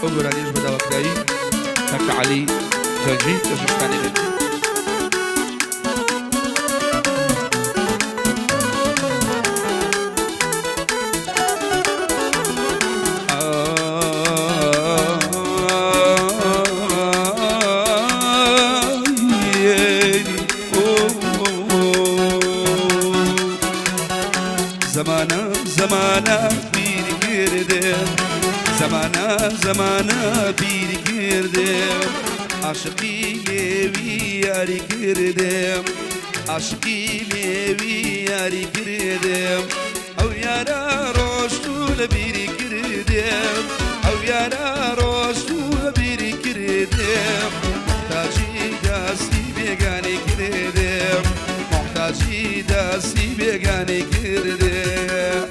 ئەو گۆرانیەش بە داواکراوی کاکە عەلی جەنگی لە ژستانی بێت. زەمانە زەمانە بیری کردم، زەمانە زەمانە بیری کردم، عاشقی لێوی یاری کردم، عاشقی لێوی یاری کردم، ئەو یارە ڕۆشت و لە بیری کردم، ئەو یارە ڕۆشت و لە بیری کردم، محتاجی دەستی بێگانەی کردم، محتاجی دەستی بێگانەی کردم.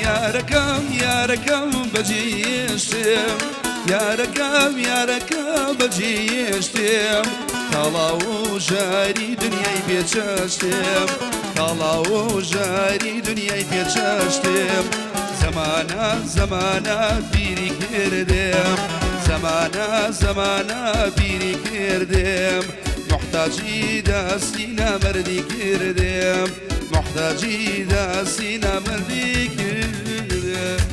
یارەکەم یارەکەم بەجێهێشتم، یارەکەم یارەکەم بەجێهێشتم، تاڵاو و ژاری دنیای پێچەشتم، تاڵاو و ژاری دنیای پێچەشتم، زەمانە زەمانە بیری کردم، زەمانە زەمانە بیری کردم، محتاجی دەستی نامەردی کردم، محتاجی دەستی نامەردی کردم.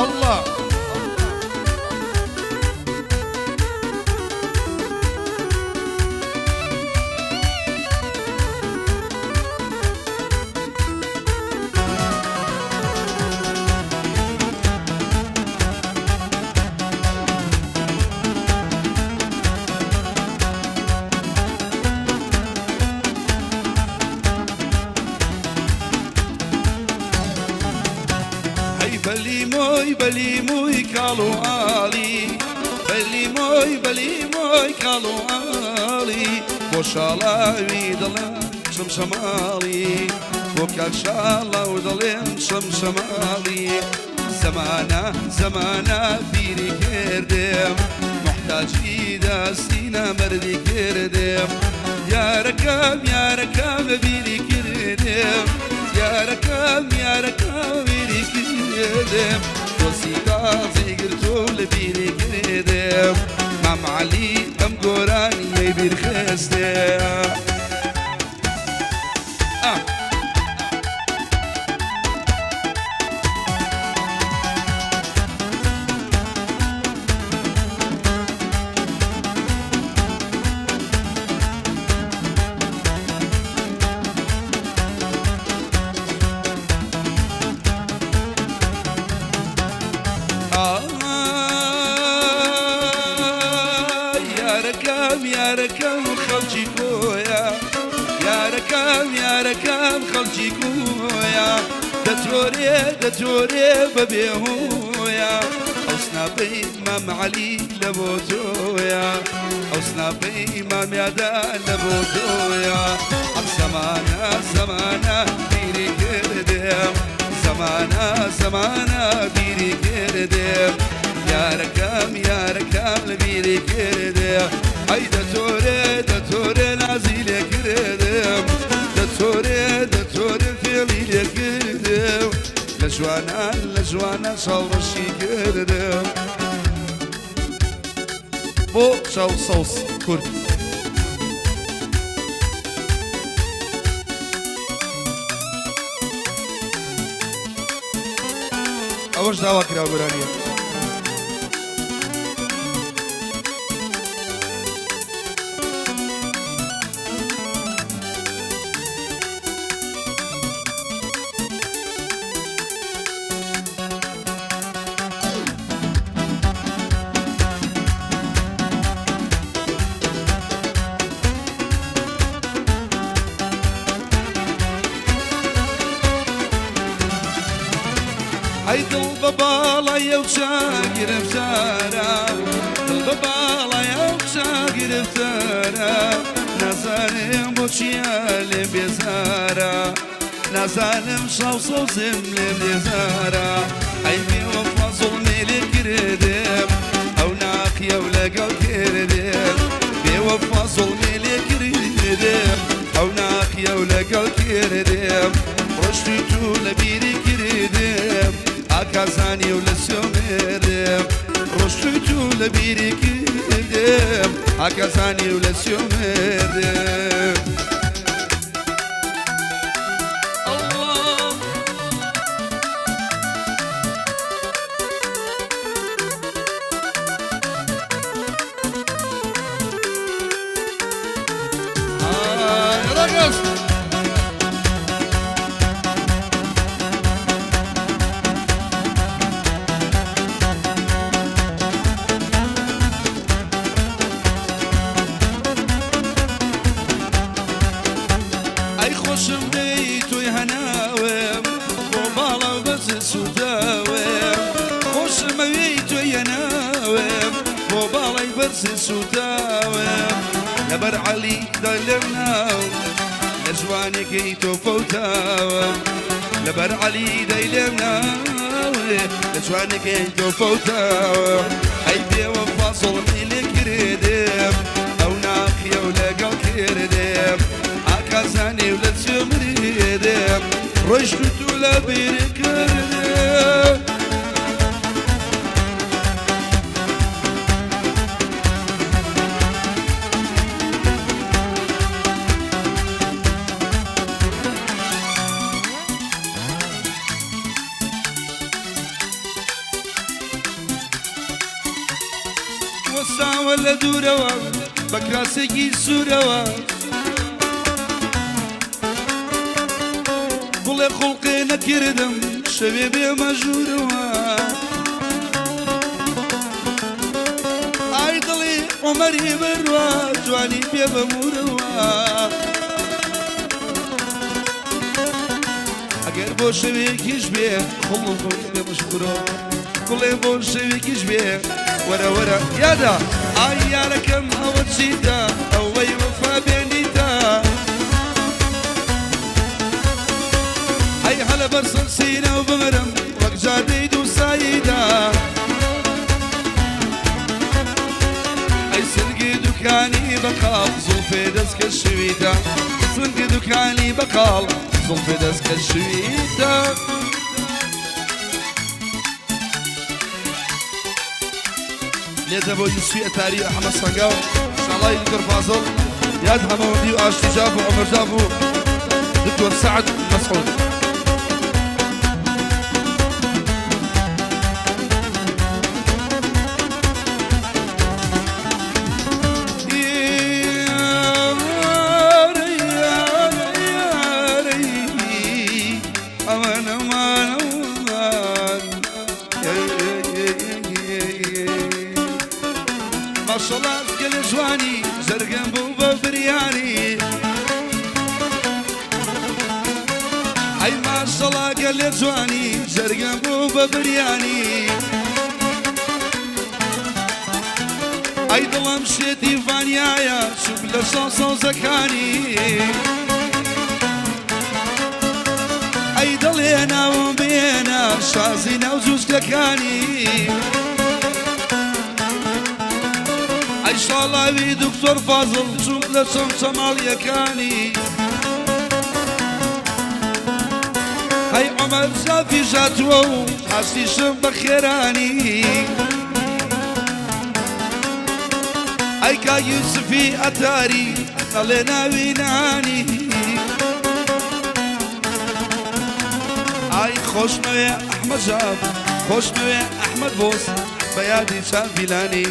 الله هەی بەلیمۆی بەلیمۆی کاڵ و ئاڵی، بەلیمۆی بەلیمۆی کاڵ و ئاڵی، بۆ شاڵاوی دڵم شەمشەماڵی، بۆ کاک شاڵاو دڵێم شەمشەماڵی، زەمانە زەمانە بیری کردم، محتاجی دەستی نامەردی کردم، یارەکەم یارەکەم لە بیری کردم، یارەکەم یارەکەم بیری کردم، دۆستی تازەی گرتۆ لە بیری کردم، مام عەلی ئەم گۆرانیەی بیرخستێ. یارەکەم یارەکەم خەڵکی کۆیە، یارەکەم یارەکەم خەڵکی کۆیە، دەتۆرێ دەتۆرێ بەبێ هۆیە، ئەو سناپەی مام عەلی لە بۆ تۆیە، ئەو سناپەی مام یادا لە بۆ تۆیە، ئەم زەمانە زەمانە بیری کردم، زەمانە زەمانە بیری کردم، یارەکەم یارەکەم لە بیری کردم، ئەی دەتۆرێ دەتۆرێ نازی لێ کردم، دەتۆرێ دەتۆرێ فێڵی لێ کردم، لە جوانان لە جوانان چاوڕەشی کردم. بۆ چاو سەوز کورد. ئەوەش داوا کرا گۆرانیە. ئەی دڵ بە باڵای ئەو کچە گرفتارە، دڵ بە باڵای ئەو کچە گرفتارە، نازانم بۆچیە لێم بێزارە، نازانم شاو سەوزم لێم بێزارە. ئەی بێوەفا زوڵمی لێ کردم، ئەو ناقیە و لەگەڵ کردم، بێوەفا زوڵمی لێ کردم، ئەو ناقیە و لەگەڵ کردم، ڕۆشتی تو لەبیری کردم، ئاکازانی و لە سۆمێردم، ڕۆشتی تو لەبیری کردم، ئاکازانی و لە سۆمێردم. ئەڵڵا ئای ڕەگەز. ئەی خۆشم دەی تۆی هەناوم، بۆ باڵە و بەز سووداوم، خۆشمەوێی تۆی هەناوم، بۆ باڵای بەرز سووداوم، لەبەر عەلی دەلێم ناو، لە جوانێکەی تۆ فەوتاوم، لەبەر عەلی دەیلێم ناو، لە جوانێکەی تۆ فەوتاوم. ئەی بێوەفا زوڵمی لێ کردم، ئەو ناخیە و لەگەڵ کردم، ئاکازانی و لە چێ مریدم، ڕۆیشت و تو لە بیر کردم. وەستاوە لە دوورەوە بە کراسێکی سوورەوە، گوڵێ خوڵقێ نەکردم شەوێ بێمە ژوورەوە. ئای دڵی عومەری بڕوا جوانی پێ بەمورەوە، ئەگەر بۆ شەوێکیش بێ خوڵم بێ مشکورەوە، گوڵێ بۆ شەوێکیش بێ وەرە وەرە یادا. ئای یارەکەم ئەوە چیتە ئەوەی وەفا بێنیتە، ئەی هەلە بەر سەرسینە و بمرم وەک جادەی دووساییدا، ئەی سنگی دوکانی بەقاڵ زوڵفێ دەستکە شویتە، سنگی دوکانی بەقاڵ زوڵفێ دەستکە شویتە. لێدە بۆ یوسفی ئەتاری ئەحمەد سەنگاو، شاڵای دکتۆر فازڵ، یاد هەمەوەندی و ئاشتی جاف و عومەر جاف و دکتۆر سەعد مەسعود. ئەمان ئەمان ئەمان ماشەڵا گەلە جوانی، زەرگەم بوو بە بریانی. ئەی ماشەڵا گەلێ جوانی، زەرگەم بوو بە بریانی. ئەی دڵم شێتی ڤانیایە چوک لە شاو سەوزەکانی، ئەی دڵێ ناوم بێنە شازی ناو جوچکەکانی. ئەی شاڵاوی دکتۆر فازڵ چوک لە چەمچەماڵیەکانی. ئەی عومەر جافی ژاتووە و ئاشتیشم بە خێرانی. ئەی کاک یوسفی ئەتاری ئەڵێ ناوی نانی. ئای خۆشمەوێ ئەحمەد جاف، خۆشمەوێ ئەحمەد بۆس، بە یادی چاڤیلانی،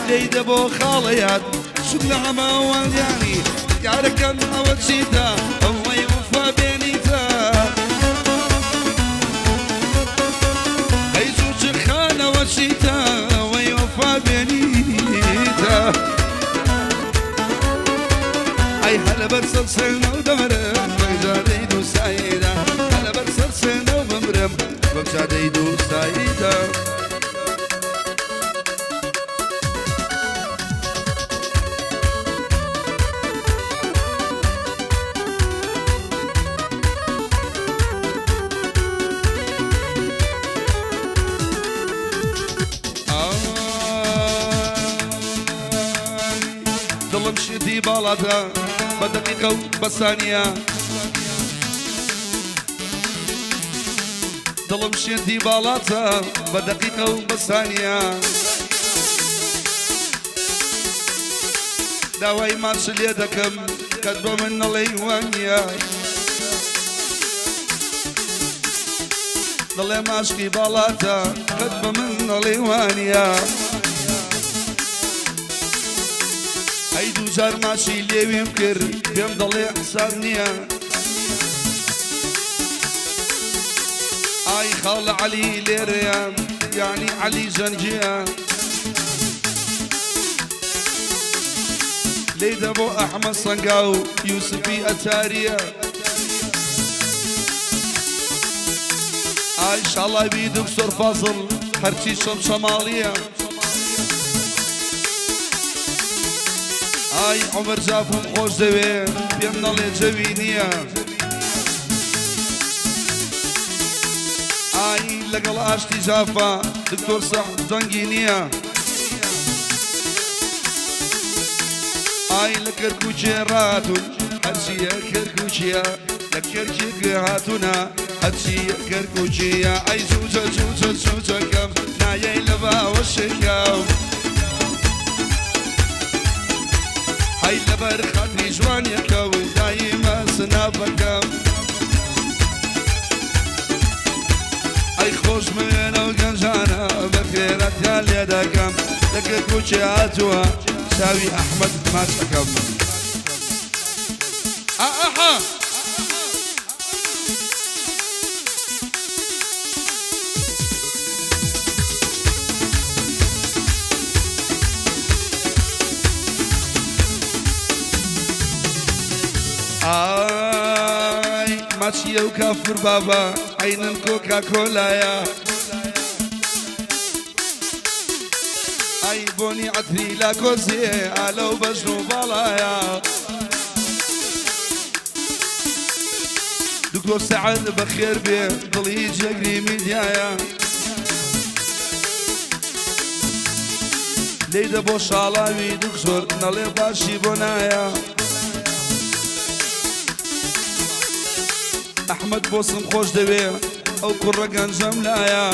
لێی دە بۆ خاڵەیات چوک لە هەماوەندیانی. یارەکەم ئەوە چیتە ئەوەی وەفا بێنیتە، ئەی زوو خانەوە چیتە ئەوەی وەفا بێنیتە. ئەی هەلە بەر سەرسێنە و دەمرم وەک جادەی دووساییدا، هەلە بەر سەرسێنە و بمرم وەک جادەی دوو باڵاتە بە دەقیقە و بە سانیە. دڵم شێتی باڵاتە بە دەقیقە و بە سانیە. داوای ماچ لێ دەکەم قەت بە من نەڵێی وانیە. دەڵێم عاشقی باڵاتە قەت بە من نەڵێی وانیە. ئەی دووجار ماچی لێویم کرد پێم دەڵێ حساب نییە. ئای خاڵە عەلی لێرەیە یعنی عەلی جەنگیە. لێی دە بۆ ئەحمەد سەنگاو یوسفی ئەتاریە. ئای شاڵاوی دکتۆر فازڵ هەرچی چەمچەماڵیە. ئای عومەر جافم خۆش دەوێ پێم نەڵێ جەوی نییە. ئای لەگەڵ ئاشتی جافا دکتۆر سەعد دەنگی نییە. ئای لە کەرکووکێ ڕاتون هەرچیە کەرکووکیە لە کەرکێک هاتوونە هەرچیە کەرکووکیە. ئەی جوجە جوجە جوجەکەم نایەی لە باوەشێکم. ئەی لەبەر خاتری جوانیەکە و دایمە سنافەکەم. ئەی خۆش مێنە و گەنجانە بە خێراتیان لێ دەکەم. لە کەرکووکێ هاتووە چاوی ئەحمەد ماچ ئەکەم. ئەحا ئای ماچی ئەو کافر بابا عەینەن کۆکا کۆلایە. ئای بۆنی عەتری لاکۆزێ ئالەو بەژن و باڵایە. دکتۆر سەعد بەخێر بێ دڵی جێگری میدیایە. لێی دە بۆ شاڵاوی دکتۆر نەڵێ باشی بۆ نایە. ئەحمەد بۆسم خۆش دەوێ ئەو کوڕە گەنجەم لایە.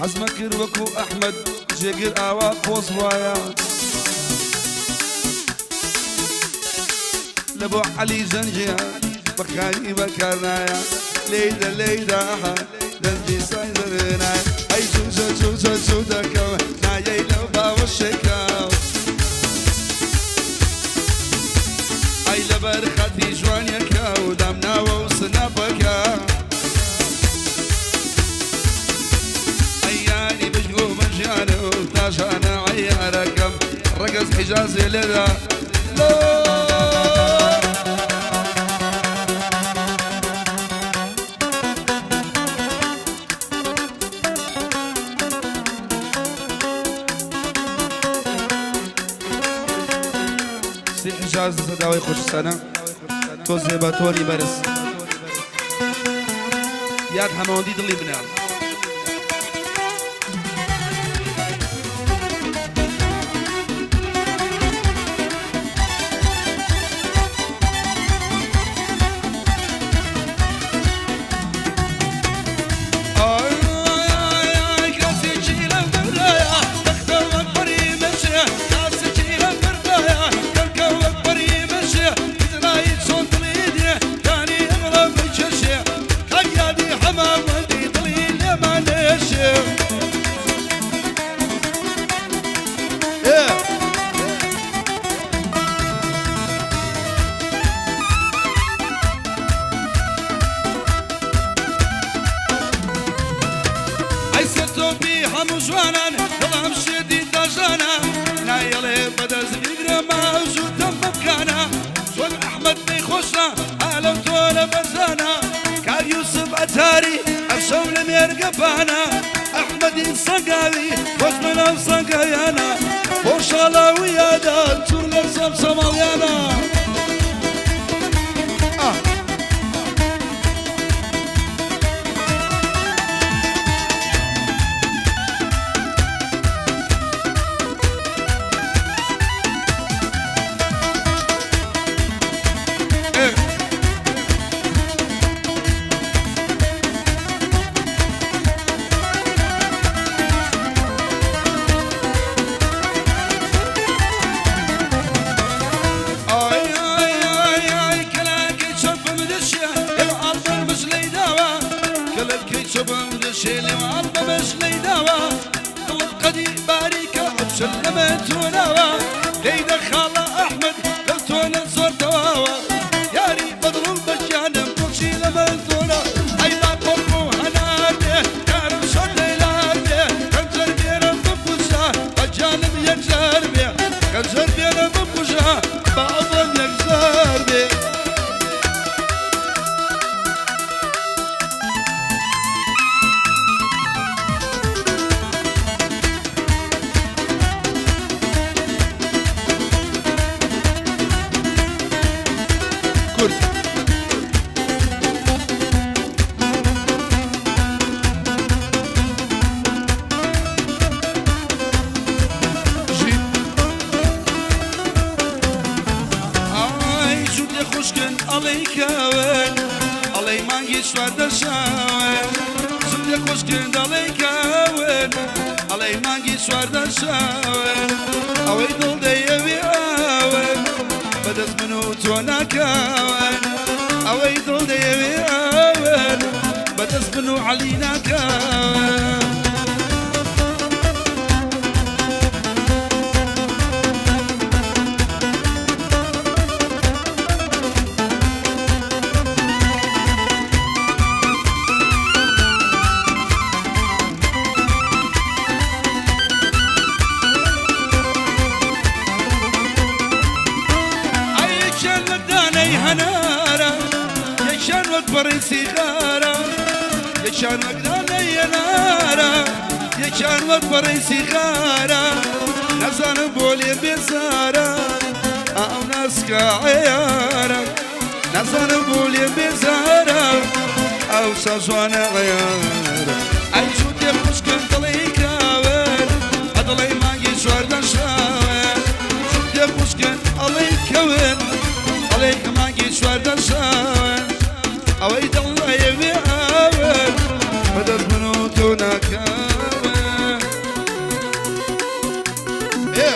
حەزمە کرد وەکو ئەحمەد جێگر ئاوا قۆز وایە. لە بۆ عەلی زەنگیە بەخاوی بەکارنایە. لێیدە لێیدە دەنگی سای دەرنایە. ئەی جوجە جوجە جوجەکەم نایەی لەو باوەشێکەم. ئەی لەبەر خاتری جوانیەکە و دامناوە و سنافەکە. ئەیانی بژگۆ بەژیانە و تاژانە عەیارەکەم. ڕەگەز حیجازێ لێدا لۆ. سی حیجاز داوای خۆشستانە تۆزێ بە تۆنی بەرز یاد هەمەوەندی دڵی منە. لەمە تۆ ناوە لێی دە خاڵە ئەحمەد لەو تۆنە زۆر تەواوە یاری بەدڵم بە گیانم بۆچی لەمە تۆ ناوە ئەی با قۆڕم و هەنار بێ یارم شەڕ لەیلار بێ خەنجەر بێرم بمکوژە بە گیانم یەکجار بێ خەنجەر بێرم بمکوژە با ئەوم یەکجار بێ. کورد. ژیر. ئای جووتێ خوشکن ئەڵێی کاون ئەڵێی مانگی 14 شاون جووتێ خوشکن دەڵێی کاون ئەڵێی مانگی 14 شاون ئەوەی دڵ دەیەوێ ئاون بەدەست من و تۆ ناکاون ئەوەی دڵ دەیەوێ ئاون بەدەست من و عەلی ناکاون. ئەی یەکیان وەک دانەی هەنارە یەکیان وەک پەڕی سیغارە یەکیان وەک دانەی هەنارە یەکیان وەک پەڕی سیغارە نازانم بۆ لێم بێزارە ئەو ناسکە عەیارە نازانم بۆ لێم بێزارە ئەو سازوانە عەیارە ئەی جووتێ خوشکم دڵی کاون ئەدڵی مانگی 14 شاون جووتێ خوشکن ئەڵێی کەون ئەڵێی مانگی 14 شاون ئەوەی دڵ ئەیەوێ ئاون بەدەست من و تۆ ناکاون. ئێ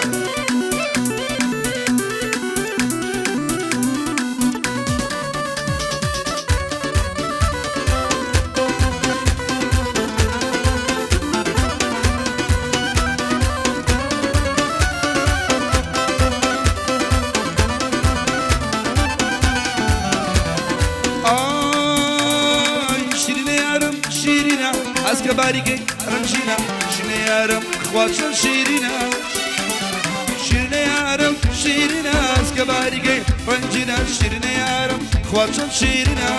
ئای شیرینە یارم شیرینە ئاسکە باریکەی ڕەنگینە شیرینە یارم خوا چەند شیرینە شیرینە یارم شیرینە ئاسکە باریکەی ڕەنگینە شیرینە یارم خوا چەند شیرینە.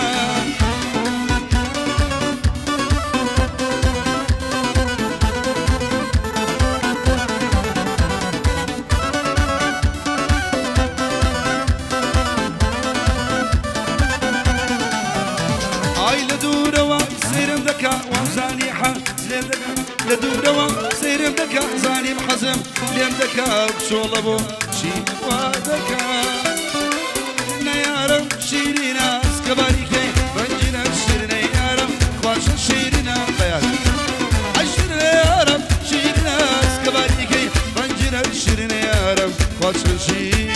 ئای لە دوورەوە سەیرم دەکا وامزانی حەز لێم دەکا لە دوورەوە سەیرم دەکا زانیم حەزم لێم دەکا بچۆڵە بۆ چی وا دەکا نەیارم شیرینە ئەسکە باریکەی ڕەنگینە شیرینە یارم خوا چەند شیرینە بەیاد ئەی شیرینە یارم شیرینە ئەسکە باریکەی ڕەنگینە شیرینە یارم خوا چەند شیرین.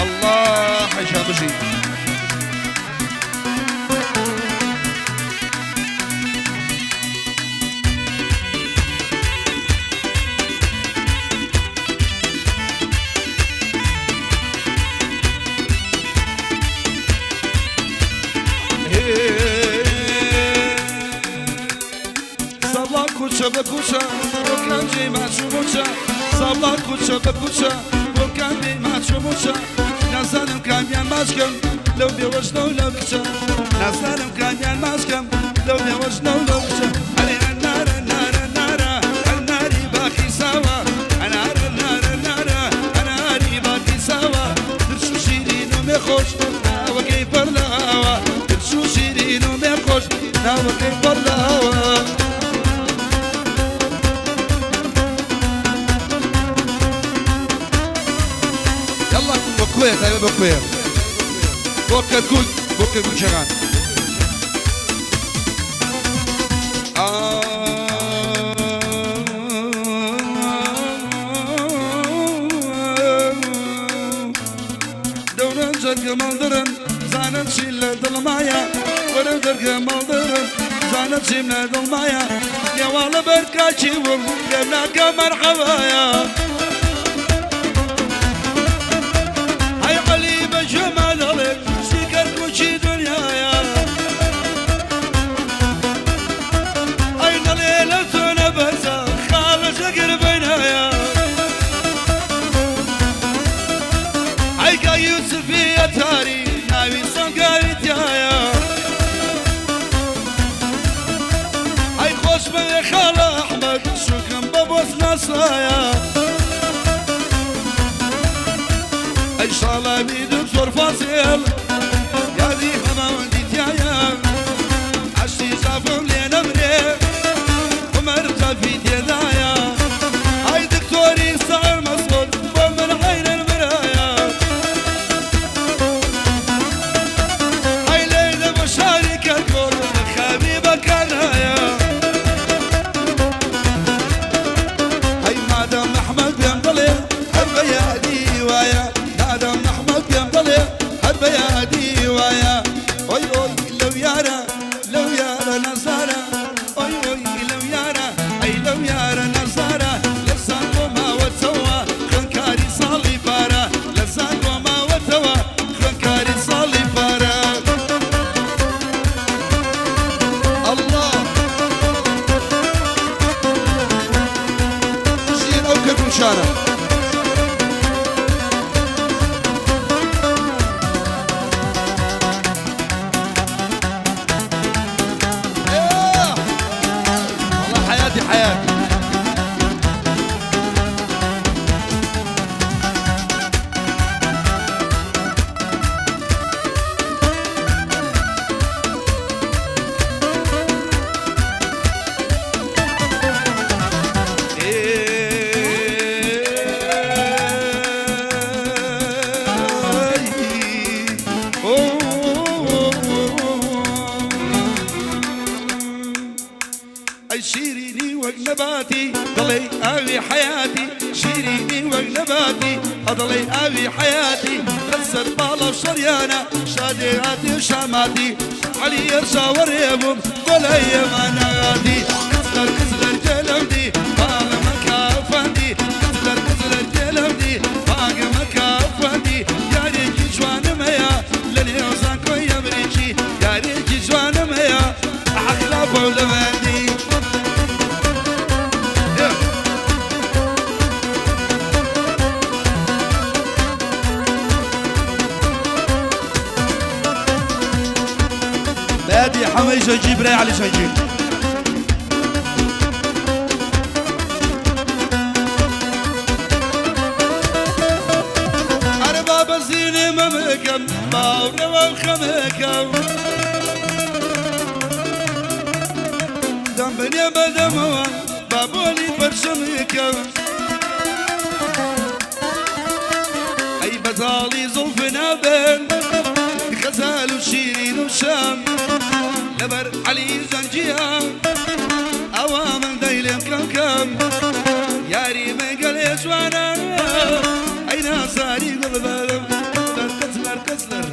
الله حەیشا بژی. ساڵا کوچە بە کوچە بۆکان جێ ماچ و مۆچە ساڵا کوچە بە کوچە بۆکان بێ ماچ و مۆچە نازانم کامیان ماچکەم لەو بێوەژنە و لەو کچە نازانم کامیان ماچکەم لەو بێوەژنە و لەو کچە ئەرێ ئەنارە نارە نارە ئەناری باخی ساوە ئەنارە نارە نارە ئەناری باخی ساوە ترش و شیرین و مێخۆش ناوەکەی پڕ لە ئاوە ترش و شیرین و مێخۆش ناوەکەی پڕ لە ئاوە. يلا بكوية طيب بكوية بوكا كوك بوكا كوك شغال. دوران جرگ مالدرن زانم چی لە دڵمایە وەرە دەرگە ماڵدرن زانم چیم لە دڵمایە نێواڵە بەرکاچی بووم لێم ناکە مەرحەبایە هەی عەلی بە گوێما دەڵێ شتی کەرکووکی دنیایە ئەی دەڵێ لە تۆ نەبەرزە خاڵە جەگر بینایە ئەی کاک یوسفی ئەتاری ناوی سەنگاوی تایە ئەی خۆشمەوێ خاڵە ئەحمەد شوکم بە بۆس ناسایە ئەی شاڵاوی دکتۆر فازێل یادی هەماوەندی تایە عەشتی جافم لێ نەمرێ عومەر جافی تێدایە ئەی دکتۆری سەعر مەسعود بۆ من عەینەن برایە ئەی لەیلە بۆ شاری کەرکوک خەمی بەکارنایە ئەی مادەم ئەحمەد پێم دەڵێ هەر بە یادی وایە مادەم ئەحمەد پێم دەڵێ هەر بە یادی وایە ئۆی ئۆی لەو یارە لەو یارە نازارە ئۆی ئۆی لەو یارە ئەی لەو یارە نازارە لە زانکۆ ماوەتەوە خوێندکاری ساڵی پارە لە زانکۆ ماوەتەوە خوێندکاری ساڵی پارە ئەڵڵا ژیان ئەو کەرکوکیانە. إيه. والله حياتي حياتي. ئەی شیرینی وەک نەباتی دەڵێی ئاوی حەیاتی شیرینی وەک نەباتی ئەدەڵێی ئاوی حەیاتی لەسەر باڵە شەریانە شادێ هاتی و شاماتی عەلی ئێرشاوەڕێ بووم بۆ لای ئێماناتی قزلەر قزلەر گێلم دی باڵە مەکە ئەفەندی قزلەر قزلەر گێلم دی باگە مەکە ئەفەندی یارێکی جوانم هەیە لە نێو زانکۆی ئەمریکی یارێکی جوانم هەیە عەقڵا بەو لەمەندی. بادي حمي شنجي براي علي شنجي أربع بزيني ممكم باورا وخمكم دم بني بدموا بابولي برشمكم أي بزالي زلفنا بين غزال وشيرين وشام لبر علي زنجيا أوامن ديلم كم كم ياري من قال جوانا أين صاري قلبهم قزلر قزلر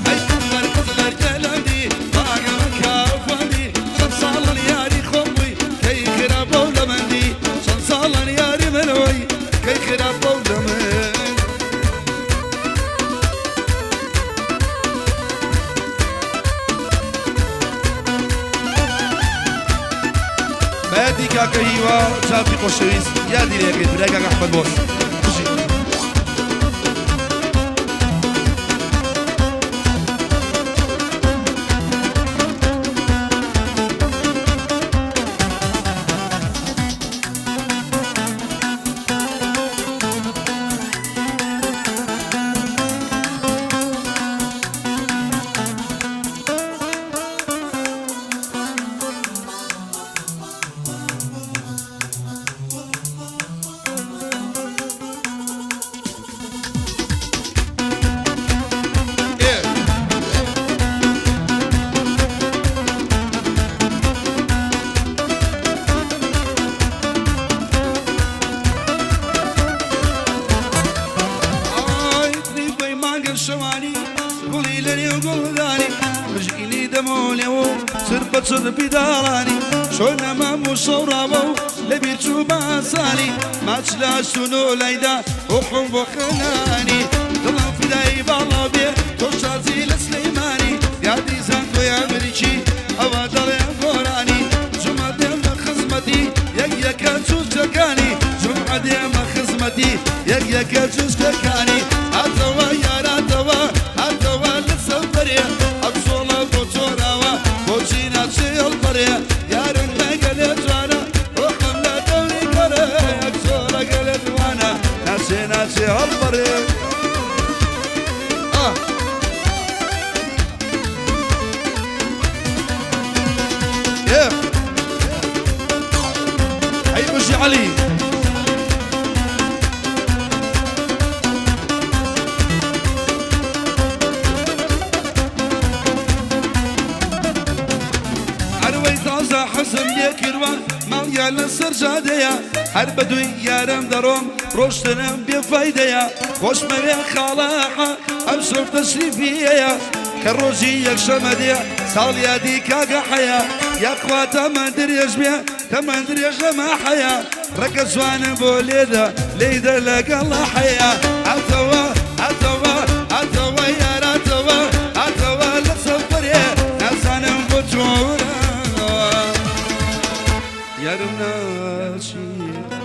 أي قزلر قزلر جلندي باقي مكافندي شمسال ياري خوي كي خراب ولمندي شمسال ياري منوي كي خراب ولمندي. بەیادی کاکە هیوا چاپی خۆشەویست یادی لێکەیت برای کاک ئەحمەد بۆس بژی. شەوانی گوڵی لە نێو گوڵدانی مژینی دەمۆ لێو و چرپە چرپی داڵانی چۆن نەمام و شەوڕاوە و لەبیر چوو باسانی ماچ لە 89 لایدا ڕۆحم بۆ خەنانی دڵم فیدای باڵا بێ تۆ شازی لە سلەیمانی یادی زانکۆی ئەمریکی ئەوە دەڵێم گۆرانی جومعە دێمە خزمەتی یەک یەکە چوچەکانی جومعە دێمە خزمەتی یەک یەکە چوچەکانی هاتەوە یاراتەوە هاتەوە لە سەفەرێ ئەم زۆڵە بۆ چۆراوە بۆچی ناچێ هەڵپەرێ یارم مەگەلێ جوانە ڕۆحم لە دەوری گەرێ یەک زۆڵە گەلێ جوانە ناچێ ناچێ هەڵپەرێ آه. Yeah. ئەی بژی عەلی. عەروەی تازە حەزم لێ کردوە ماڵیان لەسەر جادەیە هەر بە دووی یارم دەڕۆم ڕۆشتنم بێ فایدەیە خۆشمەوێ خاڵەحە ئەم شەو تەشریفیەیە کە ڕۆژی یەکشەمە دێ ساڵیادی کاکە حەیە یاخوا تەمەن درێژ بێ تەمەن درێژە ما حەیە ڕەگە جوانم بۆ لێدە لێدە لەگەڵ حەیە هاتەوە هاتەوە هاتەوە یاراتەوە هاتەوە لە سەفەرێ نازانم بۆ چۆنە یارم ناچی.